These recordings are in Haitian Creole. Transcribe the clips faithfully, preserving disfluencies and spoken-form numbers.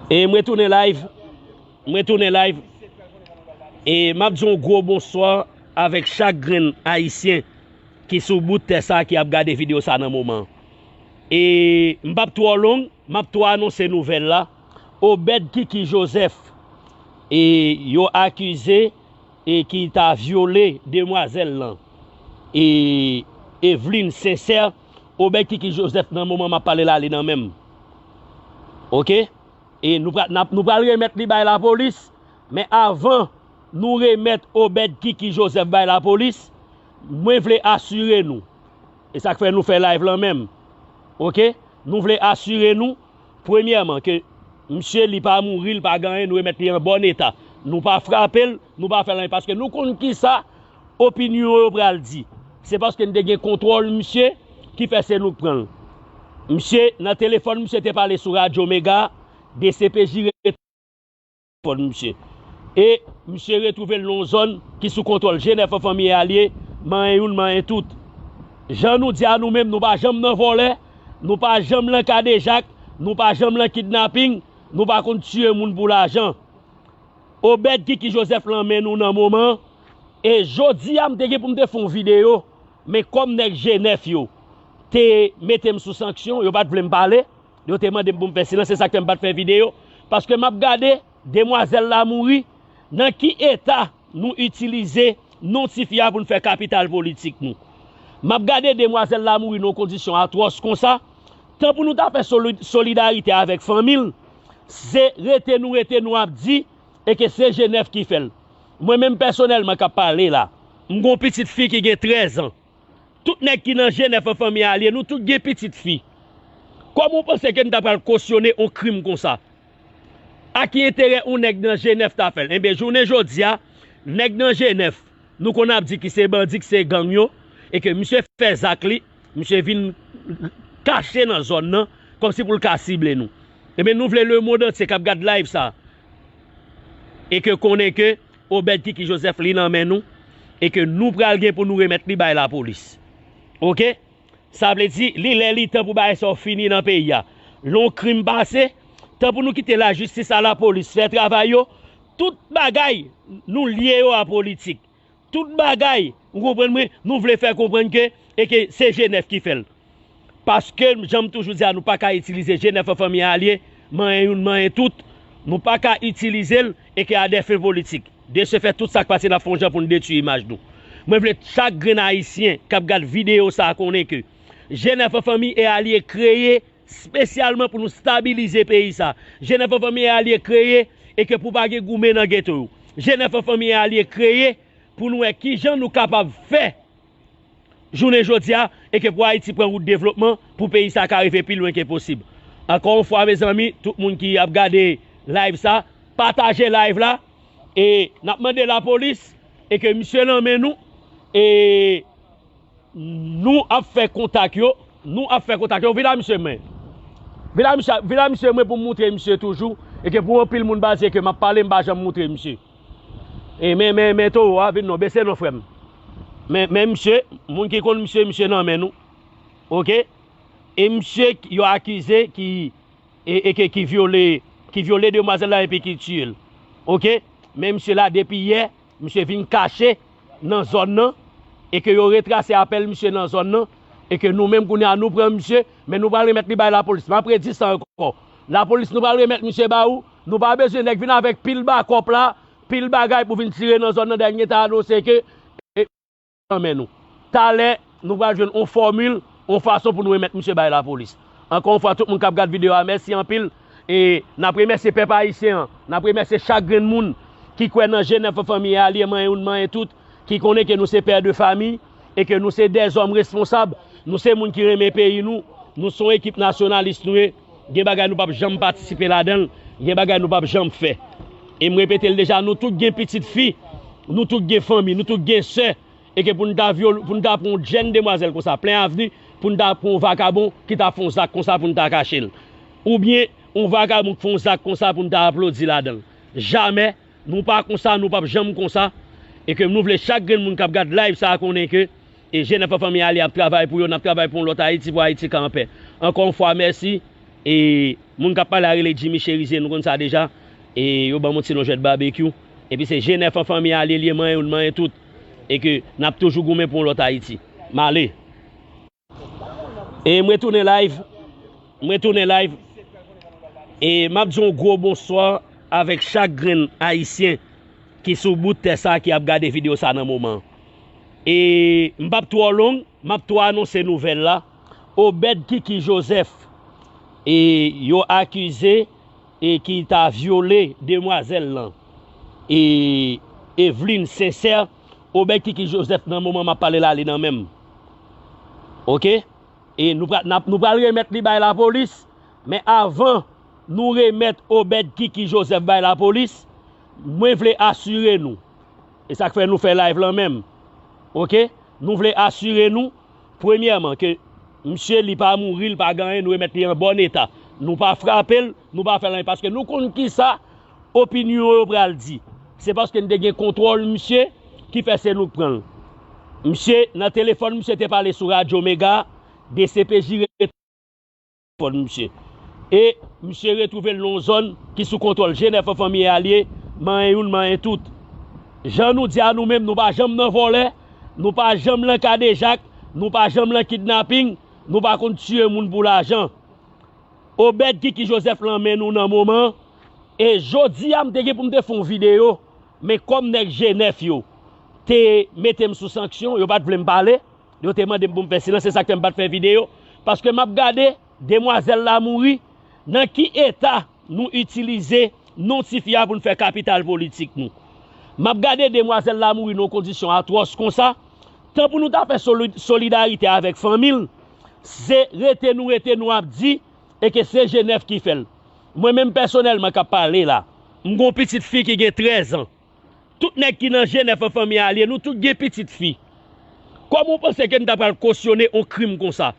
E mwen tounen live. Mwen tounen live. E m ap di yon gwo bonswa avèk chak grenn Ayisyen ki sou bout tè sa ki ap gade videyo sa nan moman. E m p ap twò long, m ap twò anonse nouvèl la. Obed Kiki Joseph, e yo akize e ki ta vyole demwazèl lan. E Eveline Sincère, Obed Kiki Joseph nan moman m ap pale la, li nan men m. Oke? E nou pral, n ap, nou pral remèt li bay lapolis, men avan nou remèt Obed Kiki Joseph bay lapolis, mwen vle asire nou, e sa k fè nou fè live lan menm, oke? Nou vle asire nou, premyèman, ke misye li pa mouri, li pa gen anyen, nou remèt li an bòn eta. Nou pa frape l, nou pa fè l anyen, paske nou konn kisa opinyon yo pral di. Se paske n te gen kontwòl misye ki fè se nou k pran l. Misye, nan telefòn, misye te pale sou Radyo Mega, D C P J telefòn misye. E misye retwouve l nan yon zòn ki sou kontwòl G nèf an fanmi e alye, manyen youn, manyen tout. Jan nou di a nou menm, nou pa janm nan vòlè, nou pa janm nan kadejak, nou pa janm nan kidnaping, nou pa konn tiye moun pou lajan. Obed Kiki Joseph lan men nou nan moman, e jodi a m te gen pou m te fè yon videyo, men kòm nèg G nèf yo te mete m sou sanksyon, yo pa t vle m pale, yo te mande m pou m fè silans, se sa k fè m pa t fè videyo, paske m ap gade demwazèl la mouri, nan ki eta nou itilize non ti fi a pou n fè kapital politik nou. M ap gade demwazèl la mouri nan yon kondisyon atwòs konsa, tan pou nou ta fè soli-, solidarite avèk fanmi l, se rete nou rete nou ap di, e ke se G nèf ki fè l. Mwen menm pèsonèlman k ap pale la, m gen yon pitit fi ki gen trèz an. Tout nèg ki nan G nèf an fanmi e alye, nou tout gen pitit fi. Kòman w panse ke n ta pral kosyone yon krim konsa? A ki enterè yon nèg nan G nèf ta fè l? Enben, jounen jodi a, nèg nan G nèf, nou konn ap di ki se bandi, ki se gang yo, e ke misye fè zak li, misye vin kache nan zòn nan, kòmsi pou l ka sible nou. Enben, nou vle lemonn antye k ap gad live sa, e ke konnen ke Obed Kiki Joseph li nan men nou, e ke nou pral gen pou nou remèt li bay lapolis. Oke? Sa vle di, li lè li tan pou bagay sa yo fini nan peyi a. Lè yon krim pase, tan pou nou kite lajistis a lapolis fè travay yo, tout bagay nou lye yo a politik. Tout bagay, ou konprann mwen, nou vle fè konprann ke, e ke se G nèf ki fè l. Paske, jan m toujou di a, nou pa ka itilize G nèf an fanmi e alye, manyen youn, manyen tout. Nou pa ka itilize l, e ke a dè fen politik. De se fè, tout sa k pase, n ap fè yon jan pou n detwi imaj nou. Mwen vle chak grenn Ayisyen k ap gad videyo sa a konnen ke G nèf an fanmi e alye kreye espesyalman pou nou stabilize peyi sa. G nèf an fanmi e alye kreye e ke pou pa gen goumen nan geto yo. G nèf an fanmi e alye kreye pou nou wè kijan nou kapab fè jounen jodi a, e ke pou Ayiti pran wout devlopman, pou peyi sa ka rive pi lwen ke posib. Ankò yon fwa, mezanmi, tout moun ki ap gade live sa, pataje live la, e n ap mande lapolis, e ke misye nan men nou, e nou ap fè kontak yo, nou ap fè kontak yo, vin la misye mwen. Vin la misye, vin la misye mwen pou m moutre misye toujou, e ke pou anpil moun pa di ke m ap pale, m pa janm moutre misye. E men, men, men towo a, vin non, bese non frè m. Men, men misye, moun ki konn misye, misye nan men nou. Oke? E misye k-, yo akize ki, e, e ke, ki vyole, ki vyole demwazèl la epi ki tiye l. Oke? Men misye la depi yè, misye vin kache nan zòn nan, e ke yo retrase apèl misye nan zòn nan, e ke nou menm kounye a nou pran misye, men nou pral remèt li bay lapolis. M ap redi sa ankò. Lapolis, nou pral remèt misye ba ou, nou pa bezwen nèg vin avèk pil bakòp la, pil bagay pou vin tire nan zòn nan, dènye ta anonse ke, e, nan men nou. Talè, nou pral jwenn on fòmil, on fason pou nou remèt misye bay lapolis. Ankò yon fwa, tout moun k ap gad videyo a, mèsi anpil. E n ap remèsye pèp ayisyen an, n ap remèsye chak grenn moun ki kwè nan G nèf an fanmi e alye, manyen youn, manyen tout, ki konnen ke nou se pè de fami, e ke nou se dèzòm responsab, nou se moun ki renmen peyi nou, nou se yon ekip nasyonalis nou ye, gen bagay nou p ap janm patisipe ladan l, gen bagay nou p ap janm fè. E m repete l deja, nou tout gen pitit fi, nou tout gen fanmi, nou tout gen sè, e ke pou n ta vyole, pou n ta pran yon jèn demwazèl konsa, plen avni, pou n ta pran yon vakabon ki ta fè yon zak konsa pou n ta kache l. Oubyen, yon vakabon k fè yon zak konsa pou n ta aplodi ladan l. Jamè, nou pa konsa, nou p ap janm konsa. E ke nou vle chak grenn moun k ap gad live sa a konnen ke, e G nèf an fanmi e alye ap travay pou yo, n ap travay pou yon lòt Ayiti, pou Ayiti ka anpè. Ankò yon fwa, mèsi. E moun k ap pale a rele Jimmy Cherizier, nou konn sa deja. E yo ban m yon ti non jwèt babekyou. Epi se G nèf an fanmi a li ye, li ye manyen youn, manyen tout. E ke n ap toujou goumen pou yon lòt Ayiti. M ale. E m retounen live. M retounen live. E m ap di yon gwo bonswa avèk chak grenn Ayisyen ki sou bout tè sa ki ap gade videyo sa nan moman. E m p ap twò long, m ap tou anonse nouvèl la. Obed Kiki Joseph, e yo akize e ki ta vyole demwazèl lan, e Eveline Sincère, Obed Kiki Joseph nan moman m ap pale la, li nan men m. Oke? E nou pral, n ap, nou pral remèt li bay lapolis, men avan nou remèt Obed Kiki Joseph bay lapolis, mwen vle asire nou. E sa k fè nou fè live lan menm. Oke? Nou vle asire nou, premyèman, ke misye li pa mouri, li pa gen anyen, nou remèt li an bòn eta. Nou pa frape l, nou pa fè l anyen, paske nou konn kisa opinyon yo pral di. Se paske n te gen kontwòl misye ki fè se nou k pran l. Misye, nan telefòn, misye te pale sou Radyo Mega, D C P J fòn misye. E misye retwouve l nan yon zòn ki sou kontwòl G nèf an fanmi a li ye, manyen youn, manyen tout. Jan nou di a nou menm, nou pa janm nan vòlè, nou pa janm nan kadejak, nou pa janm nan kidnaping, nou pa konn tiye moun pou lajan. Obed Kiki Joseph lan men nou nan moman an. E jodi a, m te gen pou m te fè yon videyo, men kòm nèg G nèf yo te mete m sou sanksyon, yo pa t vle m pale, yo te mande m pou m fè silans, se sa k fè m pa t fè videyo, paske m ap gade demwazèl la mouri, nan ki eta nou itilize non tifi a pou n fè kapital politik nou. M ap gade demwazèl la mouri nan yon kondisyon atwòs konsa, tan pou nou ta fè soli-, solidarite avèk fanmi l, se rete nou rete nou ap di, e ke se G nèf ki fè l. Mwen menm pèsonèlman k ap pale la, m gon pitit fi ki gen trèz an. Tout nèg ki nan G nèf an fanmi a li ye, nou tout gen pitit fi. Kòman w panse ke n ta pral kosyone yon krim konsa?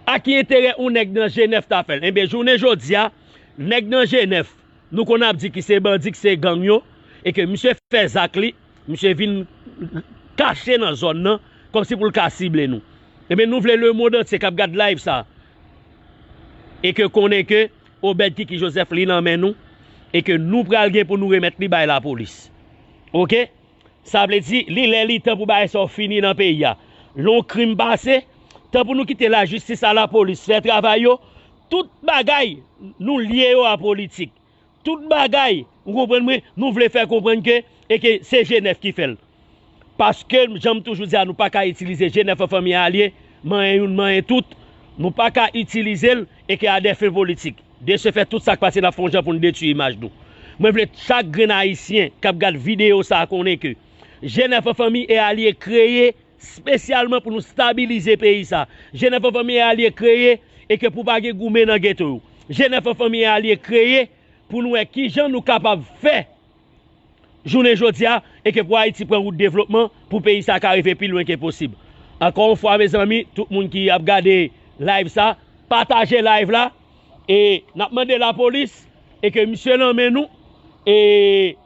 A ki enterè yon nèg nan G nèf ta fè l? Enben, jounen jodi a, nèg nan G nèf, nou konn ap di ki se bandi, ki se gang yo, e ke misye fè zak li, misye vin kache nan zòn nan, kòmsi pou l ka sible nou. Enben, nou vle lemonn antye k ap gad live sa, e ke konnen ke Obed Kiki Joseph li nan men nou, e ke nou pral gen pou nou remèt li bay lapolis. Oke? Sa vle di, li lè li tan pou bagay sa yo fini nan peyi a. Lè yon krim pase, tan pou nou kite lajistis a lapolis fè travay yo, tout bagay nou lye yo a politik. Tout bagay, ou konprann mwen, nou vle fè konprann ke, e ke se G nèf ki fè l. Paske, jan m toujou di a, nou pa ka itilize G nèf an fanmi a li ye, manyen youn, manyen tout. Nou pa ka itilize l, e ke a dè fen politik. De se fè, tout sa k pase, n ap fè yon jan pou n detwi imaj nou. Mwen vle chak grenn Ayisyen k ap gad videyo sa a konnen ke G nèf an fanmi e a li ye kreye espesyalman pou nou stabilize peyi sa. G nèf an fanmi e a li ye kreye e ke pou pa gen goumen nan geto yo. G nèf an fanmi e a li ye kreye pou nou wè kijan nou kapab fè jounen jodi a, e ke pou Ayiti pran wout devlopman, pou peyi sa ka rive pi lwen ke posib. Ankò yon fwa, mezanmi, tout moun ki ap gade live sa, pataje live la, e n ap mande lapolis, e ke misye nan men nou, e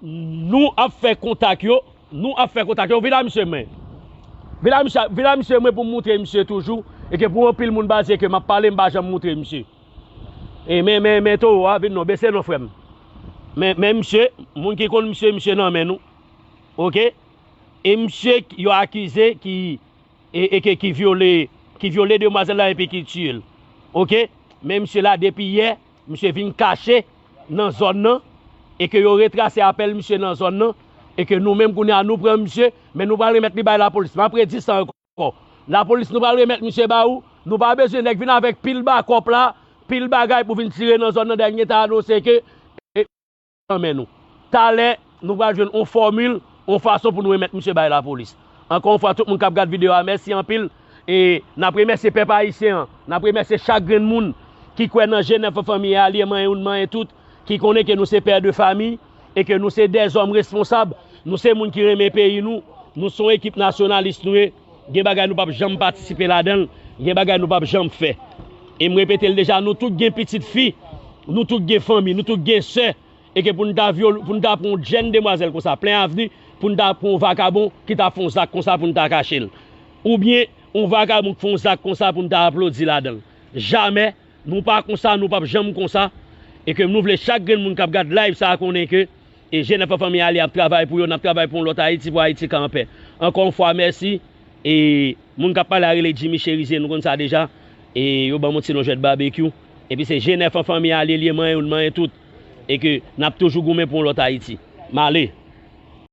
nou ap fè kontak yo, nou ap fè kontak yo, vin a misye mwen. Vin a misye, vin a misye mwen pou m moutre misye toujou, e ke pou anpil moun baze ke m ap pale, m pa janm moutre misye. E men, men, men towo a vin non, bese non frè m. Men, men misye, moun ki konn misye, misye nan men nou. Oke? E misye yo akize ki, e, e ke, ki vyole, ki vyole demwazèl la epi ki tiye l. Oke? Men misye la depi yè, misye vin kache nan zòn nan, e ke yo retrase apèl misye nan zòn nan, e ke nou menm kounye a nou pran misye, men nou pral remèt li bay lapolis. M ap redi sa ankò. Lapolis, nou pral remèt misye ba ou. Nou pa bezwen nèg vin avèk pil bakòp la, pil bagay pou vin tire nan zòn nan, dènye ta anonse ke, e, nan men nou. Talè, nou pral jwenn yon fòmil, yon fason pou nou remèt misye bay lapolis. Ankò yon fwa, tout moun k ap gad videyo a, mèsi anpil. E n ap remèsye pèp ayisyen an, n ap remèsye chak grenn moun ki kwè nan G nèf an fanmi a, li manyen youn, manyen tout, ki konnen ke nou se pè de fami e ke nou se dèzòm responsab, nou se moun ki renmen peyi nou, nou se yon ekip nasyonalis nou ye, gen bagay nou p ap janm patisipe ladan l, gen bagay nou p ap janm fè. E m repete l deja, nou tout gen pitit fi, nou tout gen fanmi, nou tout gen sè, e ke pou n ta vyole, pou n ta pran yon jèn demwazèl konsa, plen avni, pou n ta pran yon vakabon ki ta fè yon zak konsa pou n ta kache l. Oubyen, yon vakabon k fè yon zak konsa pou n ta aplodi ladan l. Jamè, nou pa konsa, nou p ap janm konsa. E ke nou vle chak grenn moun k ap gad live sa a konnen ke e G nèf an fanmi ale ap travay pou yo, n ap travay pou yon lòt Ayiti, pou Ayiti ka anpè. Ankò yon fwa, mèsi. E moun k ap pale a rele Jimmy Cherizier, nou konn sa deja. E yo ban m yon ti non jwèt babekyou. Epi se G nèf an fanmi ale, li ye manyen youn, manyen tout. E ke n ap toujou goumen pou yon lòt Ayiti. M ale.